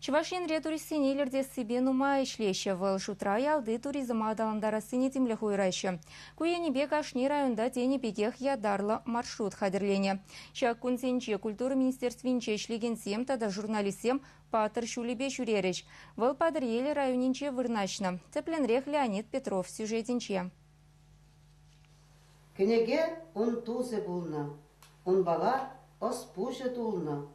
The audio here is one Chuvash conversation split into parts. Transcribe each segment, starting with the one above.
Чӑваш Енре туристсене илӗртессипе нумай ӗҫлеҫҫӗ. Вӑл шутра ялти туризма аталантарассине тимлӗх уйӑраҫҫӗ. Ку енӗпе кашни районта тенӗ пекех ятарлӑ маршрут хатӗрленӗ. Ҫак кунсенче культура министерствинче ӗҫлекенсем тата журналистсем Паттӑр ҫулӗпе ҫӳрерӗҫ. Вӑл Патӑрьел районӗнче вырнаҫнӑ. Тӗплӗнрех Леонид Петров сюжетӗнче. Кӗнеке ун тусӗ пулнӑ, унпала ӑс-пуҫӗ тулнӑ.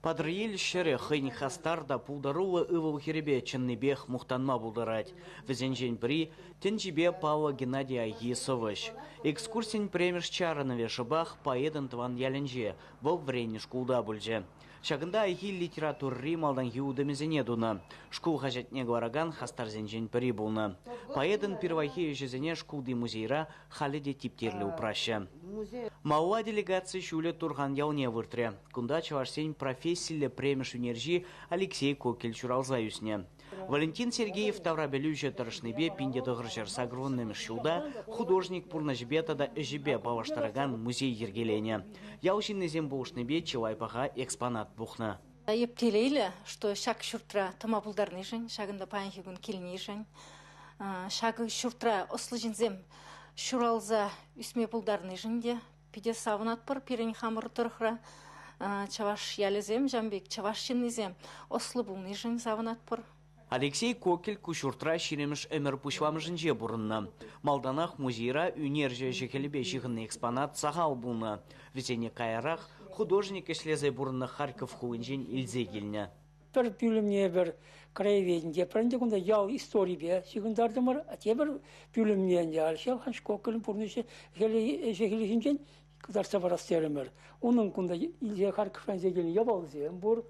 Патӑрьел ҫӗрӗ хӑйӗн хастар та пултаруллӑ ывӑл-хӗрӗпе чӑннипех мухтанма пултарать. Вӗсенчен пӗри – тӗнчипе паллӑ Геннадий Айхи сӑвӑҫ. Экскурсин пӗрремӗш чарӑнӑвӗ шӑпах поэтӑн тӑван ялӗнче, вӑл вӗреннӗ шкулта пулчӗ. Ҫакӑнта Айхи литературӑри малтанхи утӑмӗсене тунӑ. Шкул хаҫатне кӑларакан хастарсенчен пӗри пулнӑ. Поэтӑн пирвайхи ӗҫӗсене шкулти музейра халӗ те типтерлӗ упраҫҫӗ. Малалла делегаци ҫулӗ Турхан ялне выртрӗ. Кунта чӑвашсен профессиллӗ пӗрремӗш ӳнерҫи Алексей Кокель ҫуралса ӳснӗ. Валентин Сергеев таврапӗлӳҫӗ тӑрӑшнипе 1980-мӗш ҫулта художник пурнӑҫӗпе тата ӗҫӗпе паллаштаракан музей йӗркеленӗ. Ял ҫыннисем пулӑшнипе чылай паха экспонат пухнӑ. Эп телейлӗ, что ҫак ҫуртра тӑма пултарнишӗн, ҫакӑнта паянхи кун килнишӗн. Ҫакӑ ҫуртра ӑслӑ ҫынсем ҫуралса ӳсме пултарнишӗн те питӗ савӑнатпӑр пирӗн хамӑр тӑрӑхра. Чӑваш ялӗсем ҫавӑн пек чӑваш ҫыннисем ӑслӑ пулнишӗн савӑнатпӑр. Алексей Кокель ку ҫуртра ҫирӗмӗш ӗмӗр пуҫламӑшӗнче пурӑннӑ. Малтанах музейра ӳнерҫӗ ӗҫӗ-хӗлӗпе ҫыхӑннӑ экспонат сахал пулнӑ. Вӗсене каярах художник ӗҫлесе пурӑннӑ Харьков хулинчен илсе килнӗ. Пӗр пӳлӗмне пӗр краеведение пӗр кунта ял историпе ҫыхӑнтартӑмӑр, тепӗр пӳлӗмне ӗнтӗ Алексей Кокелӗн пурнӑҫӗ ӗҫӗ-хӗлӗ ҫинчен кӑтартса парас терӗмӗр. Унӑн кунта илсе Харьковран илсе килнӗ япаласем пур,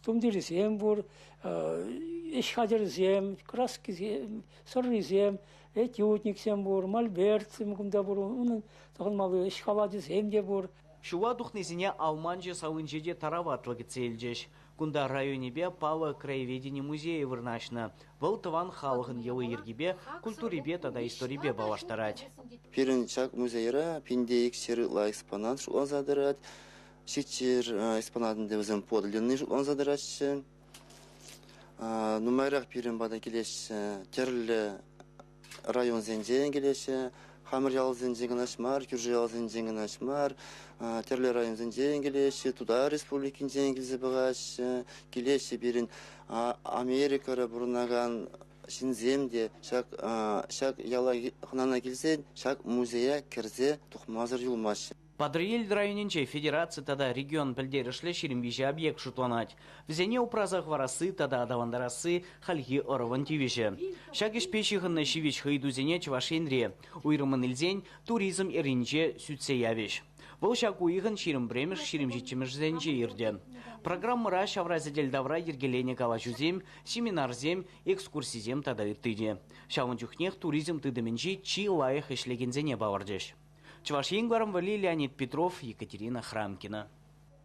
тумтирӗсем пур, ӗҫ хатӗрӗсем, краскисем, сӑррисем, этюдниксем пур, мольбертсем кунта пур, унӑн тӑхӑнмалли ӗҫ халачӗсем те пур. Ҫула тухнисене Алманчӑ салинче те тараватлӑ кӗтсе илчӗҫ. Кунта районӗпе паллӑ краеведени музейӗ вырнаҫнӑ. Вӑл тӑван халӑхӑн йӑли-йӗркипе, культурипе тата историпе паллаштарать. Пирӗн ҫак музейра пинте икҫӗр ытла экспонат шутланса тӑрать. Ҫиччӗр экспонатӑн вӗсем подлинный шутланса тӑраҫҫӗ. Нумайрах пирӗн пата килеҫҫӗ тӗрлӗ районсенчен килеҫҫӗ. Хамӑр ялсенчен кӑна мар, кӳршӗ ялсенчен кӑна мар, тӗрлӗ районсенчен килеҫҫӗ, Тутар Республикинчен килсе пӑхаҫҫӗ. Килеҫҫӗ пирӗн Америкӑра пурӑнакан ҫынсем те ҫак ҫак яла хӑнана килсен ҫак музея кӗрсе тухмасӑр юлмаҫҫӗ. Патӑрьел районӗнче федераци тата регион пӗлтерӗшлӗ 23 объект шутланать. Вӗсене упраса хӑварасси тата аталантарасси хальхи ӑрӑвӑн тивӗҫӗ. Ҫак ӗҫпе ҫыхӑннӑ ҫивӗч ыйтусене Чӑваш Енре, уйрӑммӑн илсен, туризм эрнинче сӳтсе явӗҫ. Вӑл ҫак уйӑхӑн 21-мӗш 27-мӗшӗсенче иртӗ. Программӑра ҫавра сӗтел тавра йӗркеленӗ калаҫусем, семинарсем, экскурсисем тата ытти те. Ҫавӑн чухнех туризм тытӑмӗнчи чи лайӑх ӗҫлекенсене палӑртӗҫ. Чӑваш Ен кӑларӑм валли Леонид Петров, Екатерина Храмкина.